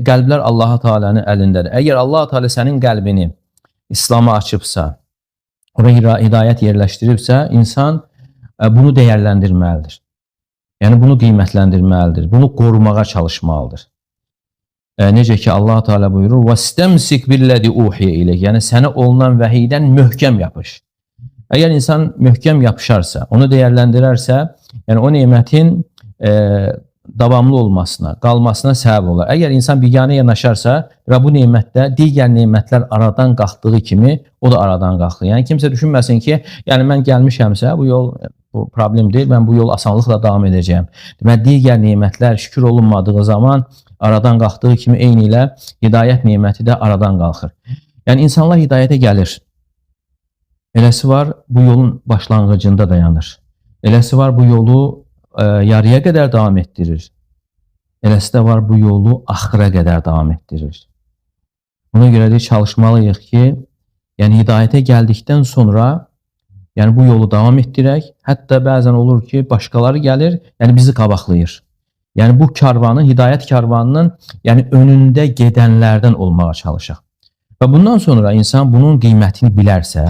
Qəlblər Allah Teala'nın əlindədir. Əgər Allah Teala sənin qəlbini İslam'a açıbsa, oraya hidayət yerləşdiribsə, insan bunu dəyərləndirməlidir. Yəni bunu qiymətləndirməlidir. Bunu qorumağa çalışmalıdır. Necə ki Allah Teala buyurur: "Vəstəmsik billəzi uhiyə ileyk." Yəni sənə olunan vəhiydən möhkəm yapış. Əgər insan möhkəm yapışarsa, onu dəyərləndirərsə, yəni o nemətin davamlı olmasına, qalmasına səbəb olar. Əgər insan biganə yanaşarsa və bu nemətdə digər nemətlər aradan qalxdığı kimi o da aradan qalxır. Yəni kimsə düşünməsin ki, yəni mən gəlmişəmsə bu yol bu problem deyil, mən bu yol asanlıqla davam edəcəyəm. Deməli digər nemətlər şükür olunmadığı zaman aradan qalxdığı kimi eyni ilə hidayət neməti də aradan qalxır. Yəni insanlar hidayətə gəlir. Eləsi var bu yolun başlanğıcında dayanır. Eləsi var bu yolu yarıya qədər davam etdirir. Eləsi də var bu yolu axıra qədər davam etdirir. Buna görə də çalışmalıyıq ki, yəni hidayətə gəldikdən sonra yəni bu yolu davam etdirək. Hətta bəzən olur ki, başqaları gəlir, yəni bizi qabaqlayır. Yəni bu karvanın, hidayət karvanının yəni önündə gedənlərdən olmağa çalışaq. Və bundan sonra insan bunun qiymətini bilərsə,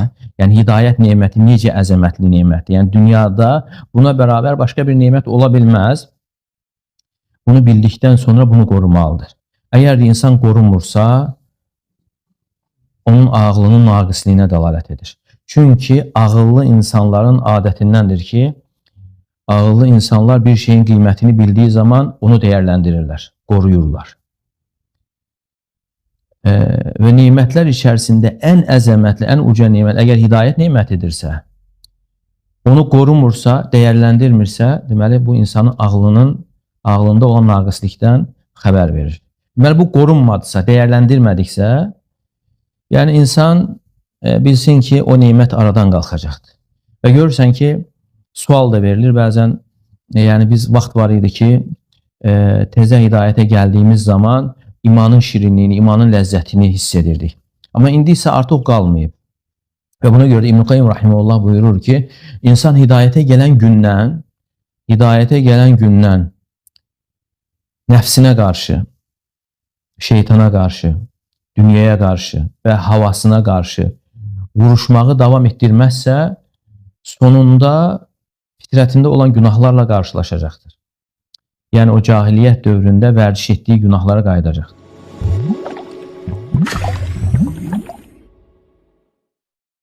yəni hidayət neməti necə əzəmətli nemətdir. Yəni dünyada buna bərabər başqa bir nemət ola bilməz. Bunu bildikdən sonra bunu qorumalıdır. Əgər insan qorumursa, onun ağlının naqisliyinə dəlalət edir. Çünki ağıllı insanların adətindəndir ki, ağıllı insanlar bir şeyin qiymətini bildiyi zaman onu dəyərləndirirlər, qoruyurlar. Və nemətlər içərisində ən əzəmətli, ən uca nemət əgər hidayət nemətidirsə, onu qorumursa, dəyərləndirmirsə, deməli bu insanın ağlında olan naqislikdən xəbər verir. Deməli bu qorunmadısa, dəyərləndirmədiksə, yəni insan bilsin ki, o nemət aradan qalxacaqdır. Və görürsən ki, sual da verilir bəzən, yəni biz vaxt var idi ki, təzə hidayətə gəldiyimiz zaman imanın şirinliyini, imanın ləzzətini hiss edirdik. Amma indi isə artıq qalmayıb. Və buna görə də İbn Qayyim rahimehullah buyurur ki, insan hidayətə gələn gündən nəfsinə qarşı, şeytana qarşı, dünyaya qarşı və havasına qarşı vuruşmağı davam etdirməzsə, sonunda fitrətində olan günahlarla qarşılaşacaqdır. Yəni o cahiliyyət dövründə vərdiş etdiyi günahlara qayıdacaqdır.